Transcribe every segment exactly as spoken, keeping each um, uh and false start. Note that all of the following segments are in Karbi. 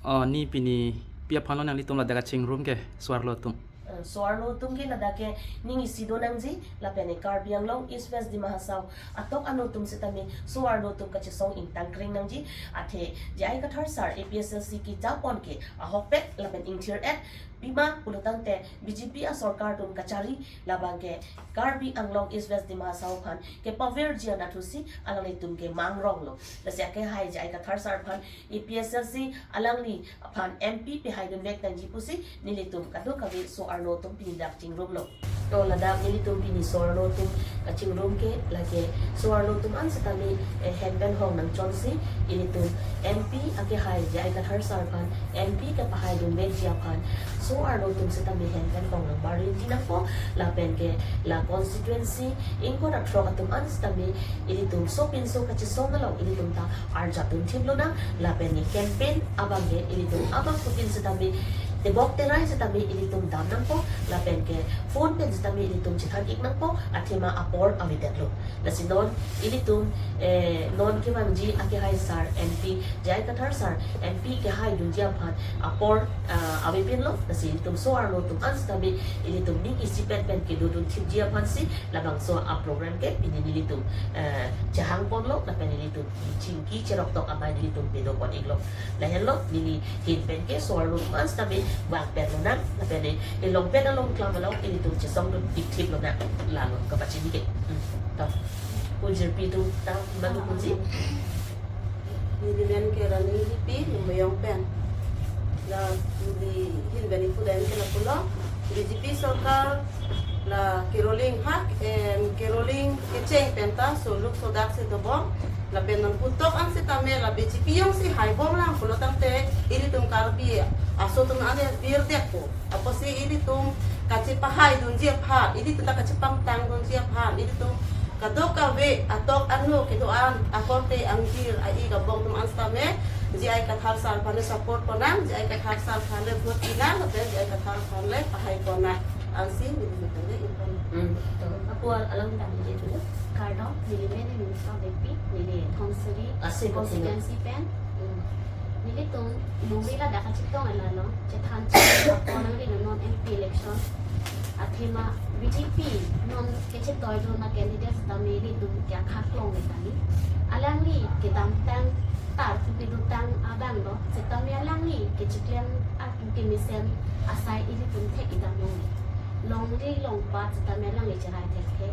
Oh, ne pini pi aphanlo nanglitum ladak kachingrum ke so-arlo atum? Eh, so-arlo atum ke ladak ke ning isi do nangji, lapen e Karbi Anglong East West Dima Hasao atok ano atum setame so-arlo atum kachesong ingtang kring nangji. Athe J I Kathar sir A P H L C kejapon ke ahokpet lapen ingthir-et, pima pulotangte B J P asorkar atum kachari labang ke Karbi Anglong East West Dima Hasao aphan kepavirji anatthu si alanglitum ke mangronglo. Lasi akehai J I Kathar sir aphan A P H L C alangli aphan M P pehaidunvek nangji pusi nelitum kadokave so-arlo atum pini dak chingrumlo. To ladak nelitum pini so-arlo atum kachingrum ke lake so-arlo atum an setame, eh, hen pen hong nangchonsi ilitum M P akehai J I Kathar sir aphan M P kepahaidunvekji aphan so-arlo atum setame hen pen hong nangmarlinji nangpo, lapen ke la constituency ingkoi ra throk atum an setame ilitum sopinso kachesong along ilitum ta arjap dunthip lonang, lapen e campaign abang ke ilitum abangphutin setame tebok terai setame ilitum dam nangpo, lapen ke phone pen setame ilitum chethan-ik nangpo, athema apor avedetlo. Lasi non ilitum, eh, non kevangji akehai sir M P, J I Kathar sir M P kehaidunji aphan apor, ah, avepinlo. Lasi ilitum so-arlo atum an setame ilitum ning isi pen pen kedodunthipji aphansi labangso a-program ke pini nelitum, eh, chehangponlo, lapen ilitum chingki cheroktok amei nelitum pedopon-iklo. Lahenlo neli ahin pen ke so-arlo atum an setame vangpet lonang, lapen e elongpen along klam along ilitum chesongdun pikthip lonang. Lalo kapachini ke. Hmm. To. Punjirpi atum ta manu punji. Neli men ke Rani P, Lumbajong pen. La neli ahin pen ipu dam ke lapulo. B J P sorkar la keroling ha, em, keroling kecheng pen ta soluk sodak si dobom. Lapen non putok an setame la B J P jongsi haibomlang pulotangte ilitum Karbi aso atum an ya virdetpo. Apotsi ilitum kachepahaidunji aphan, ilitum ta kachepangtangdunji aphan, ilitum kadokave atok ano kedo-an akorte angjir a-ik abong atum an setame J I Kathar sir aphan le support ponang, J I Kathar sir aphan le vote pinang, lapen J I Kathar aphan le pahai ponang. Ansi neli neli le impon. Hmm. To, apo alang tang je dulu. Kardom, neli men Minister Depi, neli Dhonsiri Asik, asik. Constituency pen. Hmm. Nelitum nuri ladak kachetong alalo, chethan chetong apo nangri non M P election. Athema B J P non kechetoidun a-candidate setame nelitum ke akha klongle tani. Alangli kedamtang tarpu kedotang abang lo, setame alangli kechiklem arpu kemesen asai ilitum thek-ik damlongle. Longle longpat setame alangli cherai thekthe.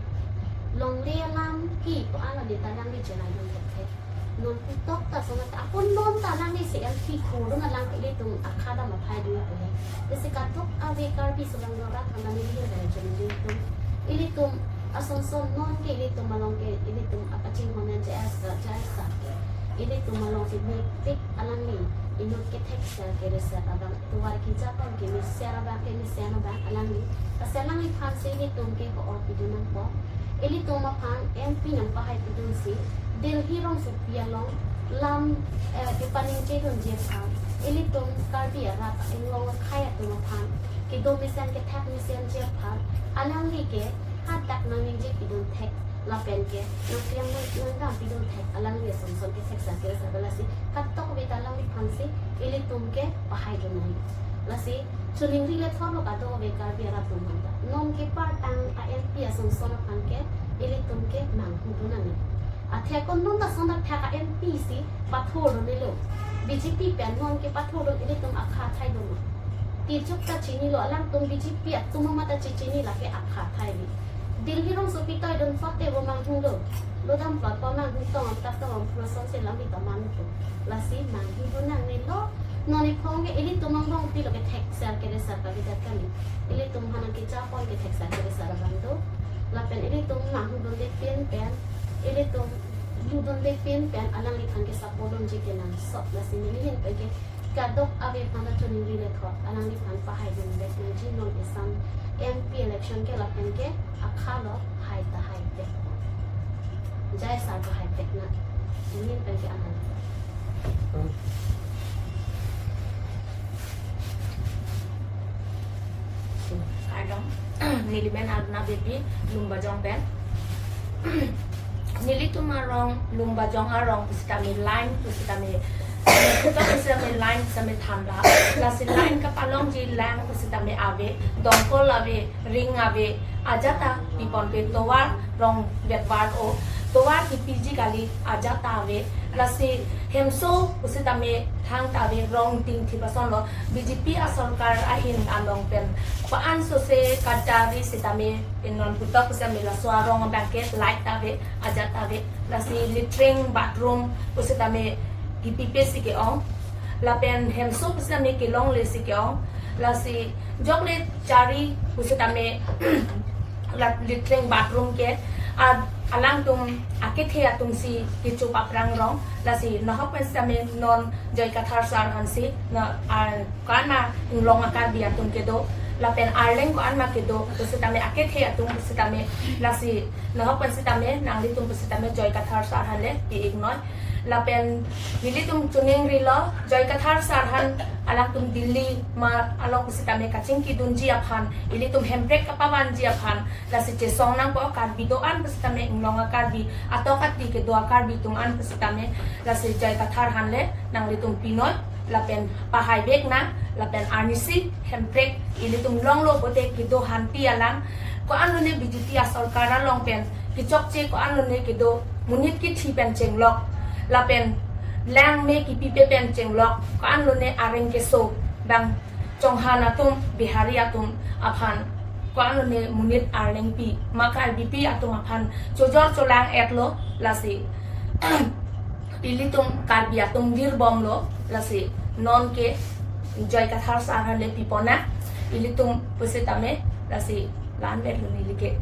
Longle alam ke ko-an alita alangli cheraidun thekthe. Non putok ta sonat apon non ta alangli si M P khorun alang ke ilitum akha dam aphai dun ko he. Lasi kadokave Karbi sulang dorat hana neli hir dai jen ilitum. Ilitum asonson non ke ilitum along ke ilitum akachinghon an J I sir, J I sir ke. Ilitum along si mepik alangli inut kethekser kereser abang tovar kejapon kemesen abang kemesen abang alangli. Lasi alangliphan si ilitum ke ko-op pidun nangpo. Ilitum aphan M P nangpahai pidunsi Delhi rongsopi along lam, eh, kepaningjedunji aphan ilitum Karbi arat inglong akhei atum aphan kedo mesen kethak mesenji aphan alangli ke hadak nangningje pidun thek lapen ke nangklang nang, nangdam pidun thek alangli asonson kethekser kereser lasi kadokave ta alangliphan si ilitum ke pahaidun nangji. Lasi choningri le thorlo kadokave Karbi arat atum aphan ta. Non kepartang a-M P asonson aphan ke ilitum ke manghudun nangji. Athe ko non ta sonta thak a-M P si pathurdunlo. B J P pen non ke pathurdun ilitum akha thaidunlo. Tichuk ta chinilo, alangtum B J P atum amat ta chechini lake akha thai bi. Delhi rongsopi toidun pate bo manghudun. Lodam plot pa manghu tong ta tong proson se lam bi ta manghudun. Lasi manghudun nangnelo. Non iphong ke ilitum angbong pilo kethekser kereser kavedet kami. Ilitum aphan kejapon kethekser kereser abang do. Lapen ilitum manghudunde pin pen, ilitum ludunde pin pen alangliphan ke support dunji kenangsot. Lasi neli ahin pen ke kadokave aphan ta choningri le thot, alangliphan pahaidunvek nangji non isam M P election ke lapen ke akha lo hai ta hai tek. J I sir ta hai tek na. Neli ahin pen ke ahan. Hmm. Kardom, neli men Aruna Beypi, Lumbajong pen. Nelitum arong, Lumbajong arong, pusitame line, pusitame Seta pusitame line sitame thanra. Lasi line kapalongji lang pusitame ave, dongkol ave, ring ave, ajat ta piponpe, tovar rong vetvar o, tovar kipiji kali ajat ta ave. Lasi hemso pusitame thangta ave, rong tingthip asonlo. B J P asorkar ahin along pen ko-an sose kadari sitame non putok pusitame laso arong abang ke light ta ave, ajat ta ave. Lasi latrine bathroom pusitame kipipe si ke-ong. Lapen hemso pusitame kelongle si ke-ong. Lasi jokle chari pusitame la latrine bathroom ke a, alangtum akethe atum si kecho paprang rong. Lasi nahok pen sitame non Joy Kathar sir aphan si na, a, ko-an ma inglong a-Karbi atum kedo. Lapen arleng ko-an ma kedo pusitame akethe atum pusitame. Lasi nahok pen sitame nanglitum pusitame Joy Kathar sir aphan le pi-iknoi. Lapen nelitum choningrilo, Joy Kathar sir aphan alangtum Delhi ma along pusitame kachingkidunji aphan, ilitum hemprek kapavanji aphan, lasi chesong nangpo, Karbi do-an pusitame inglong a-Karbi, atok ati kedo a-Karbi atum an pusitame, lasi Joy Kathar aphan le nanglitum pinoi, lapen pahai vek nang, lapen arnisi hemprek ilitum longlo pote kedo hanti alang, ko-an lone B J P asorkar along pen kechokche, ko-an lone kedo monit kithi pen chenglok, lapen lang me kipipe pen chenglok, ko-an lone areng keso bang Chauhan atum, Bihari atum aphan, ko-an lone monit arleng pi, ma Karbipi atum aphan chojor cholang etlo, lasi ilitum Karbi atum virbomlo, lasi non ke Joy Kathar sir aphan le pipon nang, ilitum pusitame, lasi la-an vetlo neli ke.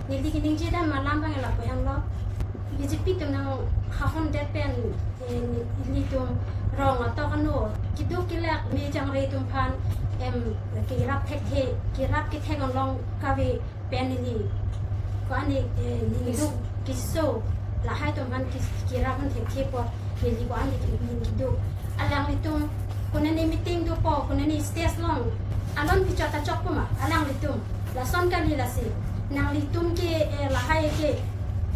Neli keningje dam alam abang lapu hemlo. B J P atum nanghahon det pen, eh, nelitum rong atok ano keduk kelak me jangre atum aphan, em, kerap thekthe, kerap kethek along kave pen neli ko-an, eh, neli duk keso, lahai atum aphan kes-, kerap an thekthe apot neli ko-an neli keduk. Alanglitum konane meeting dopo, konane stage along alon pichot ta chokpo ma alanglitum. Lason kali, lasi nanglitum ke, eh, lahai ke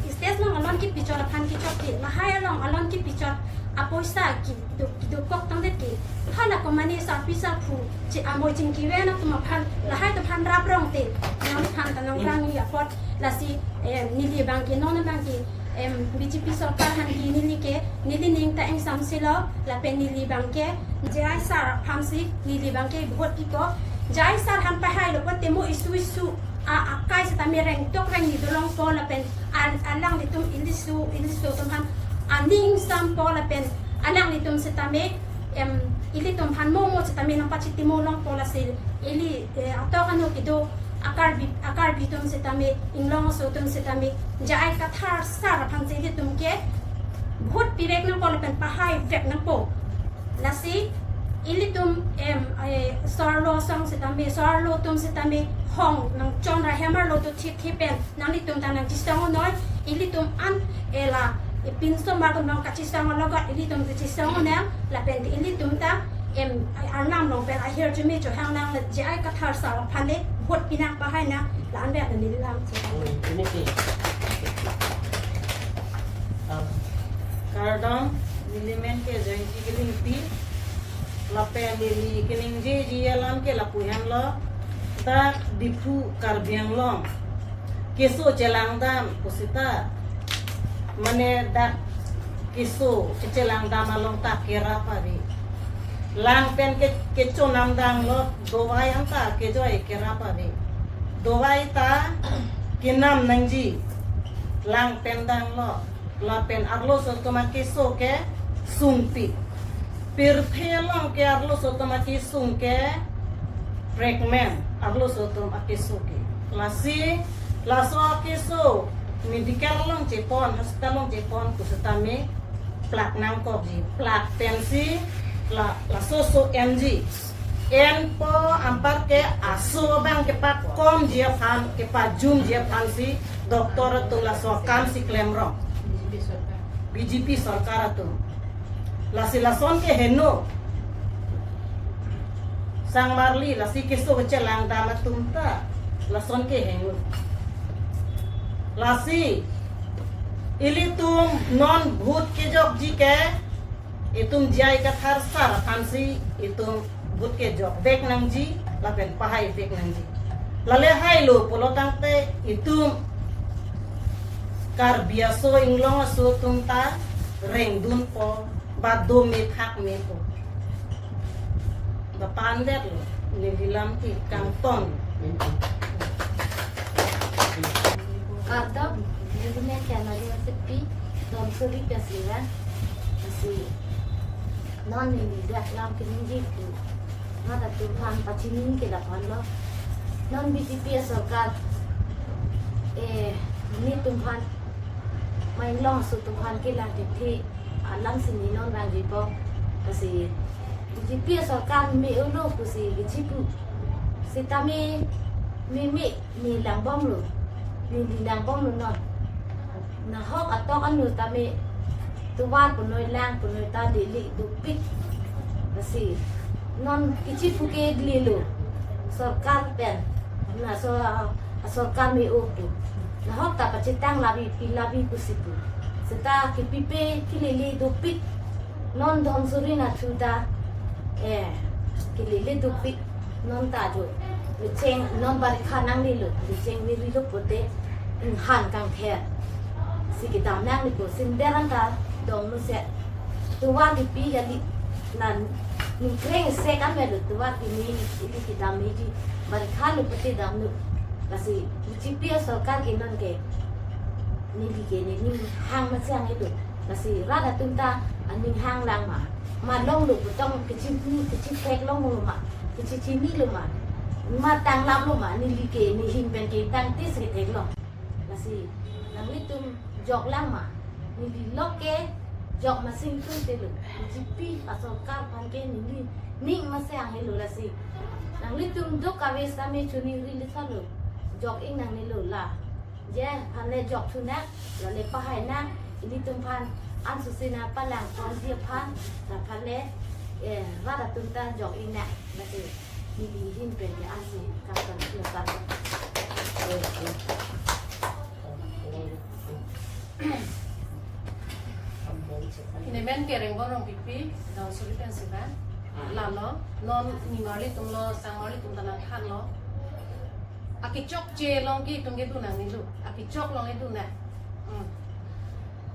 stage along alon kepichot aphan kechok ke, lahai along alon kepichot apoisa kedo, kedokok tangdet ke, hala komane sarpi sarpo che amoi chingki ven atum aphan, lahai atum aphan rap rong te, nangphan ta nang rang-i apot, lasi, eh, neli abang ke non abang ke, em, B J P sorkar aphan ke neli ke, neli ning ta ingsamselo, lapen neli abang ke J I sir aphan si neli abang ke vote piko. J I sir aphan pahailo pote mo isu isu a, akai sitame rengtok rengni dolongpo, lapen al-, alanglitum iliso, iliso atum aphan aning ingsampo, lapen alanglitum sitame, em, ilitum aphan mo mo sitame nangpachitimo longpo, lasi ili, eh, atok ano kedo a-Karbi, a-Karbi atum sitame, inglong aso atum sitame, J I Kathar sir aphan si ilitum ke vote pivek nangpo lapen pahai vek nangpo. Lasi ilitum, em, eh, so-arlo asong sitame, so-arlo atum sitame hong nangchon ra hem arlo do thip thip pen nanglitum ta nangchesong noi, ilitum an, eh, la, eh, pinso mar tum nang kachesong alogot ilitum ta chesong nang, lapen ilitum ta, em, arnam along pen ahirjume chohang nang, la J I Kathar sir aphan le vote pinang pahai nang, la-an vet neli lang. Ini sih. Ah, kardom, neli men ke Joyinti Kilingpi, lapen neli keningjeji alam ke lapu hemlo, dak Diphu Karbi Anglong keso chelangdam pusita, mane dak keso kechelangdam along ta kerap ave. Lang pen ke, kechonam damlo, dovai anta kejoi kerap ave. Dovai ta kenam nangji, lang pen damlo, lapen arloso atum akeso ke sungpik. Pirthe along ke arloso atum akesung ke prekmen, arloso atum akeso ke. Lasi, laso akeso medical along chepon, hospital along chepon pusitame plak nangkokji. Plak pensi la, laso so enji. Enpo anparke aso abang kepakomji aphan, kepajumji aphan si doctor atum laso akam si klemrong. B J P sorkar atum. Lasi lason ke heno. Sang marli, lasi keso kechelangdam atum ta lason ke heno. Lasi Ilitum non vote kejokji ke, itum J I Kathar sir aphansi itum vote kejok vek nangji, lapen pahai vek nangji. Lale hailo pulo tangte itum Karbi aso Anglong aso atum ta rengdunpo, ba dome thakme po. Ba pandetlo, neli lam ke kangton. Kardom, neli men ke Anali Rongpipi, Donsuri pensi ran, pensi non neli dak lam keningje pu. Rat atum aphan pachini ke lapu-an lo. Non B J P asorkar, eh, nelitum aphan, Anglong aso atum aphan kelang thekthe alam si ne non vangjipo. Lasi B J P asorkar me-olo pusi kechipu. Sitame meme ne langbomlo. Neli langbomlo non. Nahok atok anu tame tovar punoi lang punoi ta dili dopik. Lasi non kechipu ke lelo. Sorkar pen. Laso asorkar me-o pu. Nahok ta pachethang labi pi labi pusi pu. Seta kepipe kelele dopik. Non Donsuri nathu ta, eh, kelele dopik. Non ta jo. Mecheng non barikha nanglelo. Mecheng nirilo pote, mm, han kangther si kedam nangli ko. Sinderan ta dongno se. Tovar kepi kali. Nan ningkreng se kan melo tovar pini ili kedam meji. Barikha lo pote damlo. Lasi B J P asorkar ke non ke, neli ke nening hang masi hang ilo. Lasi rat atum ta aning hang lang ma. Ma longlo putong kechini kechithek longlo ma. Kechichinilo ma. Ma tanglaplo ma. Neli ke nehin pen ke tangte si theklong. Lasi nanglitum jok lang ma. Neli lok ke jok masing tun telo. B J P asorkar aphan ke neli ning masi hang helo lasi. Nanglitum dokave sitame choningri lisa lo. Jok-ik nangnelo la. Je aphan le jok thu nang, lale pahai nang, ilitum aphan ansu sina palang ponji aphan, la aphan le, eh, rat atum ta jok-ik nang, lasi neli hin pen ke ansi kapang kapang. Nemen ke Rengbong Rongpipi, Donsuri pensi ran. Lalo, non nimarli atum lo, sangmarli atum ta nangthanlo. Akechokche along ke itum kedun nangnelo. Akechok along kedun nang. Hmm.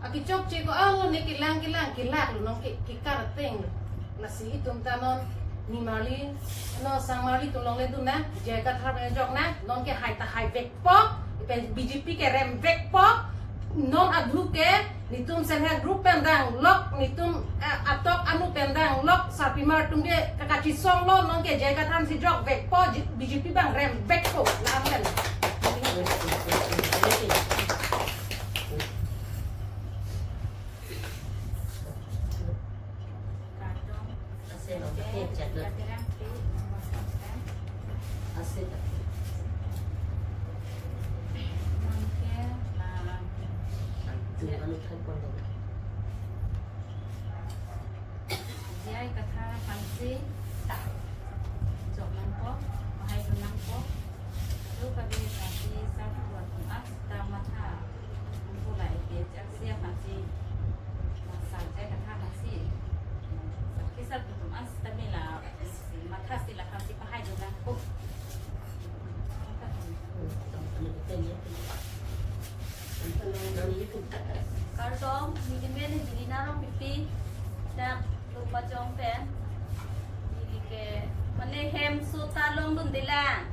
Akechokche ko alo ne kelang kelang kelak lo non ke kekar ateng lo. Lasi itum ta non nimarli, non sangmarli atum along le dun nang. J I Kathar pen jok nang. Non ke hai ta hai vekpo. Ipen B J P ke rem vekpo. Non adhu ke netum self help group pen danglok, netum, eh, atok anu pen danglok, sarpimar atum ke kakachisong lo, non ke J I Kathar si jok vekpo, J-, B J P abang rem vekpo, lam pen. J I Kathar aphansi jok nangpo, pahai dun nangpo, dokave aphansi sar atum an seta matha, pula ete jaksi aphansi, masa J I Kathar aphansi, sakhi sar atum an seta mela, matha si la aphansi pahai dun nangpo. Kardom, neli men Angelina Rongpipi, dak Longpajong pen. Neli ke, mane hem seta longdunde lang.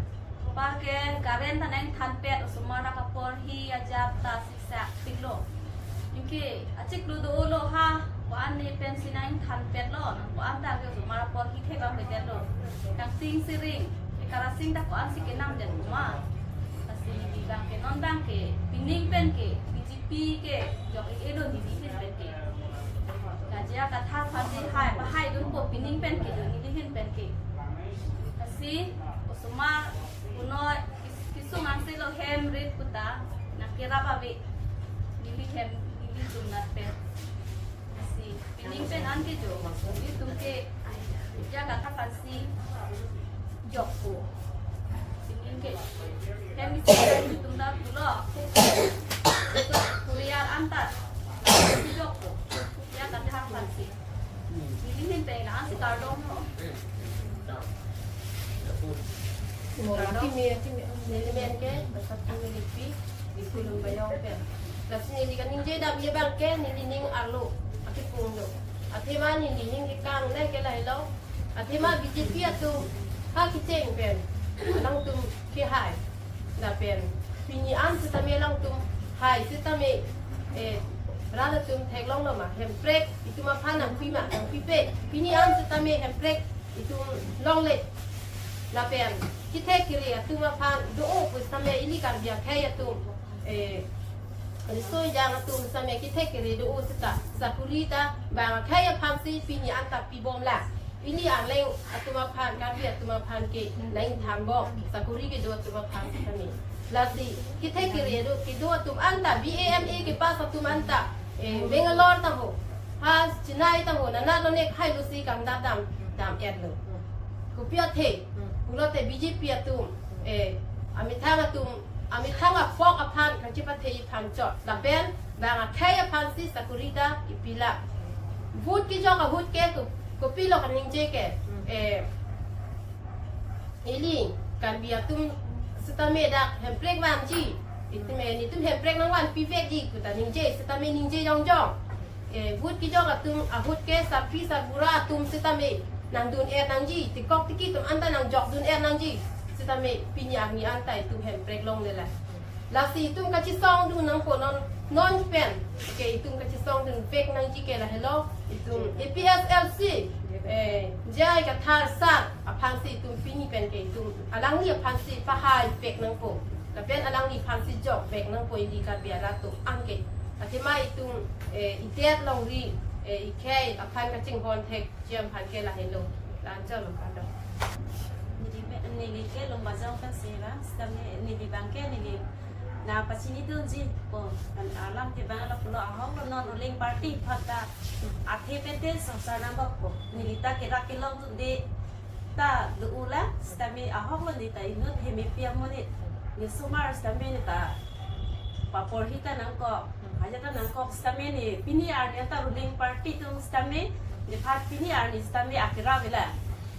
Ba ke garen ta nangthanpet, osomar dak apor hi ajat ta siksak piklo. Anke achiklo do-olo ha, ko-an ne pensi nangthanpetlo, nang ko-an ta ke osomar apor hi thek abang pedet lo. Kangting siring, ke karasing ta ko-ansi kenamdet ma. Lasi neli abang ke non abang ke, pining pen ke, B J P ke, jok-ik-e lo neli hin pen ke. Ka J I Kathar aphansi hai, pahai dunpo pining pen ke, neli hin pen ke. Lasi, osomar, punoi, kis-, kisung angse lo hem rit puta, nangkerap ave, neli hem, neli jumnat pen. Lasi, pining pen an ke jo, nelitum ke, J I Kathar aphansi jokpo. Pining ke, hem isi pen nelitum ta pulo. Kuriar anta. Sijok ko. Ya, tapi hang pansi. Nelining pen la-ansi kardom ho. Kardom. Neli men ke, basa tu nelipi, di Khulum Bayong pen. Lasi neli kaningje dam ye abang ke, nelining arlo, akipung do. Athema nelining kekang le ke lahelo. Athema B J P atum, ha kecheng pen, alangtum kehai. Lapen pini an setame alangtum hai setame, eh, rat atum theklonglo ma, Hemprek itum aphan nangpi ma, nangpipe. Pini an setame Hemprek itum longle. Lapen kethek kere atum aphan do-o pu setame ili Karbi akhei atum, eh, riso ejang atum setame kethek kere do-o seta, sakuri ta bang akhei aphansi pini anta pibomlang. Pini arleng atum aphan, Karbi atum aphan ke nangthanbom, sakuri kedo atum aphan kami. Lasi kethek kere do, kedo atum anta, B A M A kepass atum anta, eh, Bangalore ta ho, ha Chennai ta ho, nana lone khai lusi kangdam dam, dam-etlo. Kopi athe, pulote B J P atum, eh, amethang atum, amethang apok aphan kangchipathe aphan chot. Lapen bang akhei aphansi sakuri ta ipila. Vote kejok ahut ke ko-, kopilo kaningje ke, eh, ili Karbi atum setame dak Hemprek vanji. Itum, eh, netum Hemprek nangvanpivekji pu ta ningje, setame ningje jongjong. Eh, vote kejok atum ahut ke sarpi sarbura atum setame nangdun-et nangji, tekok teki atum anta nangjokdun-et nangji. Setame pini arni anta itum Hemprek longle la. Lasi itum kachesongdun nangpo non, non pen ke itum kachesongdunvek nangji ke lahelo, itum A P H L C, eh, J I Kathar sir aphansi itum pini pen ke itum alangli aphansi pahaivek nangpo. Lapen alangli aphansi jokvek nangpo, ili Karbi arat atum anke. Athema itum, eh, idet longri, eh, ikhei aphan kachinghon thekji aphan ke lahelo. La-anchot lo kado. Neli me-, neli ke Lumbajong pen sera, setame neli abang ke neli nangpachinidunji pu, kan alam ke abang lapulo, ahoklo non ruling party aphan ta athe pen te sosar nangbok pu. Neli ta kerap kelongdunde ta do-o la, setame ahoklo neli ta inut Hemepi amonit. Nesomar setame neli ta paporhi ta nangkok, haja ta nangkok setame ne pini arni ta ruling party atum setame, nephan pini arni setame akerap ave la.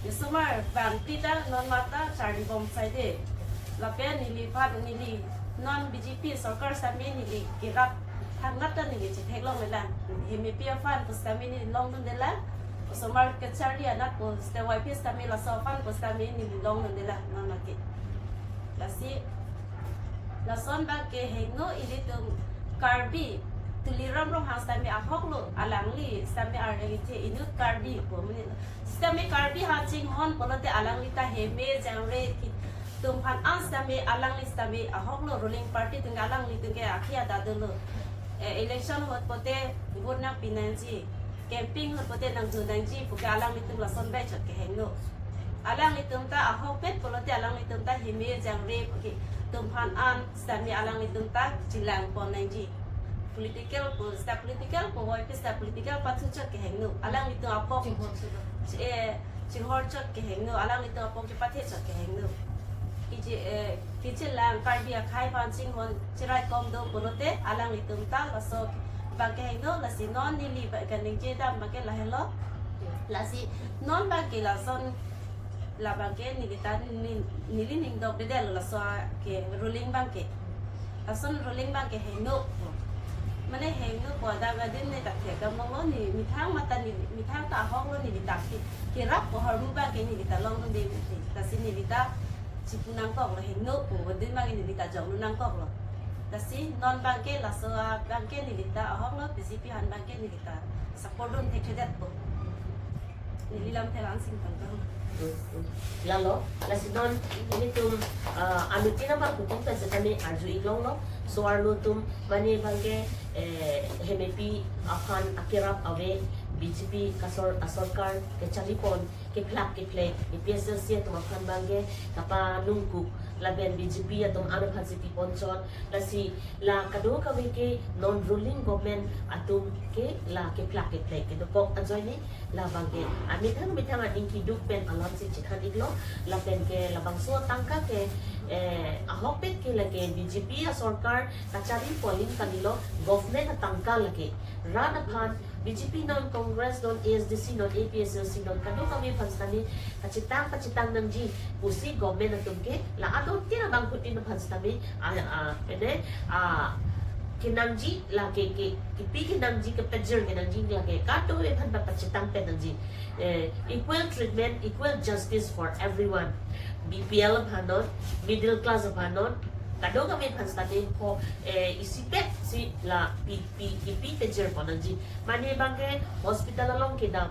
Nesomar abang ti ta non mata charlibom saide. Lapen neliphan neli non B J P sorkar setame neli kerap thangnat ta neli chetheklongle la. Hemepi aphan pu setame neli longdunde la. Osomar kacharli anat pu setame Y P setame laso aphan pu setame neli longdunde la non mate. Lasi lason abang ke heno, ilitum Karbi Tuliram Ronghang setame ahoklo, alangli setame arleng ithe inut Karbi pu mene. Setame Karbi aphan chinghon pulote alangli ta heme jangre ki-, atum aphan an setame alangli setame ahoklo, ruling party atum ke alanglitum ke akhi ada dolo. Eh, election ahut pote vote nangpi nangji, campaign ahut pote nangdun nangji puke alanglitum lason bai chot kehengno. Alanglitum ta ahokpet pulote alanglitum ta heme jangre puke atum aphan an setame alanglitum ta chilangpon nangji. Political pu seta political, pu Y P seta political, pathu chot kehengno. Alanglitum apok, eh, chihor chot kehengno, alanglitum apok chepathe chot kehengno. Kiji, eh, kichilang Karbi akhei aphan chinghon chiraikom do pulote alanglitum ta laso abang kehengno. Lasi non neli abang kaningje dam abang ke lahelo. Lasi non abang ke lason, la abang ke neli ta ni-, neli ning dokdedetlo laso ke ruling abang ke. Lason ruling abang ke heno. Mane heno pu adang adin ne ta thekdam longlo, ne methang mata ne, methang ta ahoklo, neli ta ke, kerap pu ahormu abang ke neli ta longdunde mati. Lasi neli ta chipu nangkoklo, heno pu adin abang ke neli ta jokdun nangkoklo. Lasi non abang ke laso abang ke neli ta ahoklo, B J P aphan abang ke neli ta support dun thekthedetpo. Neli lam thelang sing tangtang. Hmm, hmm. Lalo, lasi non ilitum, ah, anuttin abang atum pen setame arju-ik longlo. So arlo atum mane abang ke, eh, Hemepi aphan akerap ave, B J P kasor-, asorkar kacharlipon, kephlak kephlek, A P H L C atum aphan abang ke kapanungkuk, lapen B J P atum ano aphansi pipon chot, lasi la kadokave ke non ruling government atum ke la kephlak kephlek kedokok ajoine la abang ke amethang methang aning keduk pen Lamsi chekhan iklo, lapen ke labangso atangka ke, eh, ahokpet ke lake B J P asorkar kachari poling kalilo, government atangka lake. Rat aphan B J P non, Congress non, A S D C non, A P H L C non, kadokave aphan sitame kachetang kachetang nangji pusi government atum ke la adon tin abangphutin aphan sitame, ah, ah, ene, ah, kenangji lake ke, kipi kenangji, kepajir kenangji lake kadokave aphan pachetang pen nangji. Eh, equal treatment, equal justice for everyone. B P L aphan non, middle class aphan non, kadokave aphan sitame ko, eh, isipet si la pi, pi, kipi pajir pon nangji. Mane abangke hospital along kedam,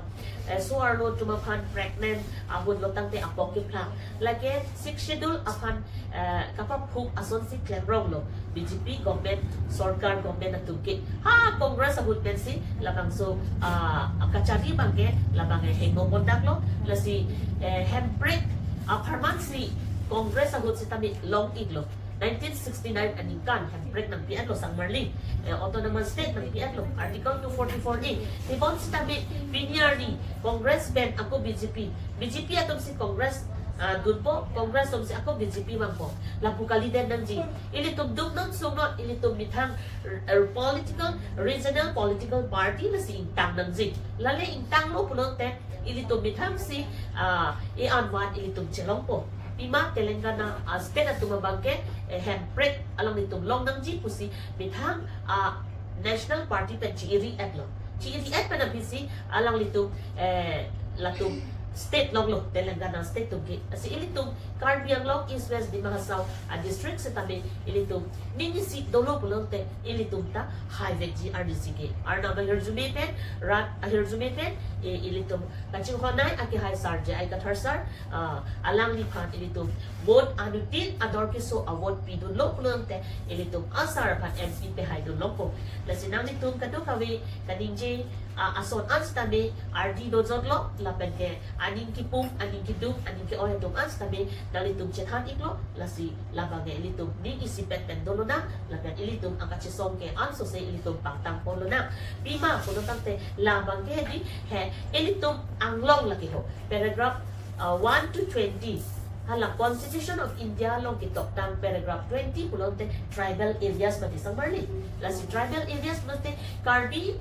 eh, so-arlo atum aphan, pregnant ahut lo tangte apok keplang. Lake Sixth Schedule aphan, eh, kapaphuk asonsi klemronglo B J P government, sorkar government atum ke. Ha, Congress ahut pensi labangso, ah, kachari abangke labangke hengno pondaklo. Lasi, eh, hemprek apharman si Congress ahut sitame long iklo. Nineteen sixty-nine aningkan hemprek nangpi-etlo Sangmarling. Eh, autonomous state nangpi-etlo. Article two forty-four A. Tebon sitame pini arni Congress pen ako B J P, B J P atum si Congress, ah, dunpo, Congress atum si ako B J P vangpo. Lapu kalidet nangji. Ilitum duknon sungnon, ilitum methang, eh, political, regional political party lasi ingtang nangji. Lale ingtanglo pulote ilitum methang si, ah, e-anvan ilitum chelongpo. Pima Telangana, ah, state atum abangke, eh, hemprek alanglitum long nangji pusi methang, ah, national party pen chi-iri-etlo. Chi-iri-et pen aphi si alanglitum, eh, latum state longlo, Telangana state atum ke. Lasi ilitum Karbi Anglong, East West, Dima Hasao adistrict sitame ilitum ning isi dolo pulote ilitum ta haivekji arnisi ke. Arnam ahirjume pen, rat ahirjume pen, eh, ilitum kachinghon-ai akehai sar J I Kathar sar, ah, alangliphan ilitum vote anuttin ador keso avote pidunlo pulote ilitum asar aphan M P pehaidunlongpo. Lasi nanglitum kadokave kaningje, ah, ason an sitame ardi dojotlo, lapen ke aning kipum, aning kiduk, aning ke-oi atum an sitame nanglitum chethan iklo. Lasi labangke ilitum ning isipet pen dolonang, lapen ilitum akachesong ke ansose ilitum pangtang ponlonang. Pima pulo tangte labangke di he ilitum anglong lake ho. Paragraph, uh, one to twenty. Hala Constitution of India along ketoktang paragraph twenty pulote tribal areas mati Sangmarling. Lasi tribal areas mati Karbi,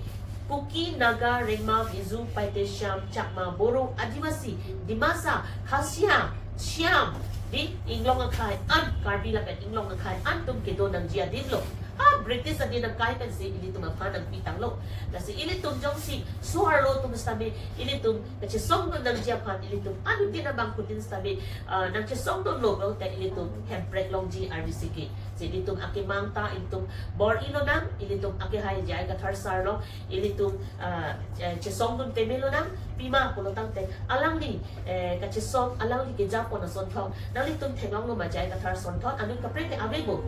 Kuki, Naga, Rengma, Mizo, Paite, Shyam, Chakma, Boro, Adivasi, Dimasa, Khasi, Shyam, di inglong akhai an, Karbi lapen inglong akhai an atum kedo nangji adinlo. Ha, British adin nangkai pensi ilitum aphan nangpitanglo. Lasi ilitum jongsi so-arlo atum sitame ilitum kachesongdun nangji aphan ilitum anuttin abangphutin sitame, ah, nangchesongdunlo pulote ilitum hemprek longji arnisi ke. Si ilitum akemang ta ilitum bor-ilonang, ilitum akehai J I Kathar sar along ilitum, ah, eh, chesongdun pemelonang. Pima pulo tangte alangli, eh, kachesong, alangli kejapon asonthot nanglitum theklonglo ma, J I Kathar asonthot anut kaprek ke avebo?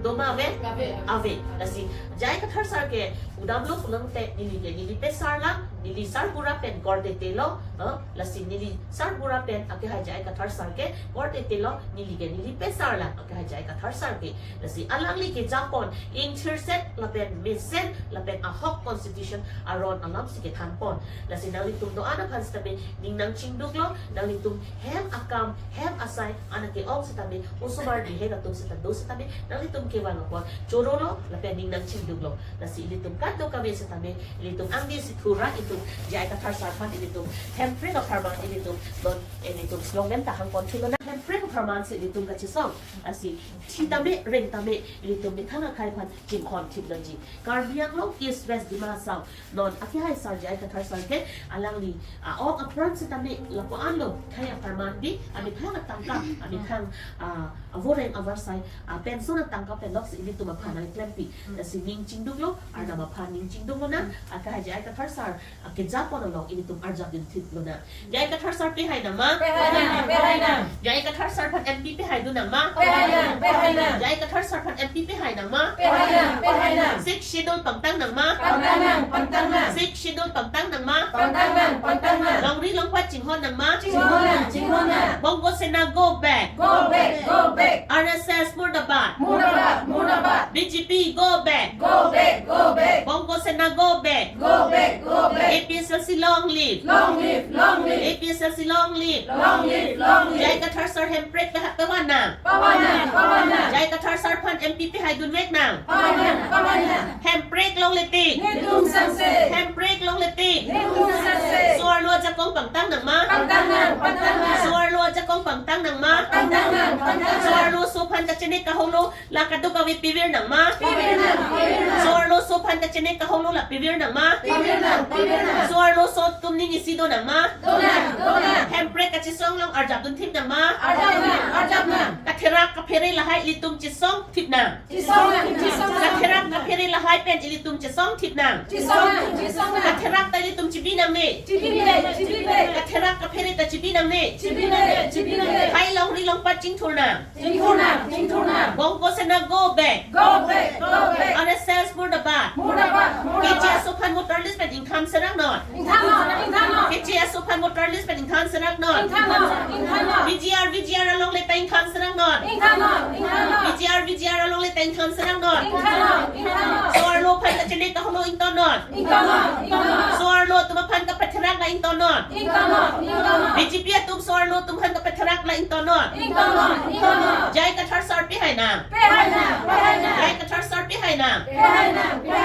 Doma ave? Ave. Ave. Lasi J I Kathar sar ke udamlo pulote neli ke neli pesar lang, neli sarbura pen korte telo, eh, lasi neli sarbura pen akehai J I Kathar sar ke korte telo, neli ke neli pesar lang akehai J I Kathar sar ke. Lasi alangli kejapon ingthirset lapen mesen lapen ahok constitution aron alamsi kethanpon. Lasi nanglitum do-an aphan sitame ning nangchingduklo, nanglitum hem akam, hem asai, anak ke-ong sitame, osomar bihek atum sita do sitame, nanglitum kevang apot chorolo, lapen ning nangchingduklo. Lasi ilitum kadokave sitame, ilitum angdengsi thura ilitum J I Kathar sar aphan ilitum hemprek apharman ilitum non, ilitum slogan ta hangpon thulonang. Hemprek apharman si ilitum kachesong. Lasi thi tame, reng tame, ilitum methang akhai aphan chinghon thip nangji. Karbi Anglong, East West, Dima Hasao non akehai sar J I Kathar sar ke alangli, ah, ok apran sitame lapu-anlo, khei apharman bi, amethang atangka, amethang, ah, avoreng avarsai, ah, pension atangka pen loksi ilitum aphan nangklempi. Lasi ning chingduklo, arnam aphan ning chingduklonang, akehai J I Kathar sar akejapon along ilitum arjap dun thiplonang. J I Kathar sar pehai nang ma? Pehai nang, pehai nang. J I Kathar sar aphan M P pehaidun nang ma? Pehai nang, pehai nang. J I Kathar sar aphan M P pehai nang ma? Pehai nang, pehai nang. Sixth Schedule pangtang nang ma? Pangtang nang. Pangtang nang. Sixth Schedule pangtang nang ma? Pangtang nang, pangtang nang. Longri longpat chinghon nang ma? Chinghon nang, chinghon nang. Bongo Sena go back. Go back, go back. R S S murdabad. Murdabad, murdabad. B J P go back. Go back, go back. Bongo Sena go back. Go back, go back. A P H L C long live. Long live, long live. A P H L C long live. Long live, long live. J I Kathar sir hemprek pahak pavan nang. Pavan nang, pavan nang. J I Kathar sir aphan M P pahai dunvek nang. Pavan nang, pavan nang. Hemprek longle tik. Netum sangse. Hemprek longle tik. Netum sangse. So-arlo ajakong pangtang nang ma? Pangtang nang, pangtang nang. So-arlo ajakong pangtang nang ma? Pangtang nang, pangtang nang. So-arloso aphan kachini kaholo la kadokave pivir nang ma? Pivir nang, pivir nang. So-arloso aphan kachini kaholo la pivir nang ma? Pivir nang, pivir nang. So-arloso atum ning isi do nang ma? Do nang, do nang. Hemprek kachisong along arjap dunthip nang ma? Arjap nang, arjap nang. Katherak kaphere lahai ilitum chisong thip nang. Chisong nang, chisong nang. Katherak kaphere lahai pen ilitum chisong thip nang. Chisong nang, chisong nang. Katherak ta ilitum chibi nangne. Chibi nangne, chibi nangne. Katherak kaphere ta chibi nangne. Chibi nangne, chibi nangne. Hai longri longpat chingthur nang. Chingthur nang, chingthur nang. Bongo Sena go back. Go back, go back. R S S murdabad. Murdabad, murdabad. K J S O aphan voter list pen ingthan serang non. Ingthan non, ingthan non. K J S O aphan voter list pen ingthan serang non. Ingthan non, ingthan non. V G R, V G R alongle ta ingthan serang non. Ingthan non, ingthan non. V G R, V G R alongle ta ingthan serang non. Ingthan non, ingthan non. So-arlo aphan kachini kaholo ington non. Ington non, ington non. So-arlo atum aphan kapatherak la ington non. Ington non, ington non. B J P atum so-arlo atum aphan kapatherak la ington non. Ington non, ington non. J I Kathar sir pahai nang. Pahai nang, pahai nang. J I Kathar sir pahai nang. Pahai nang, pahai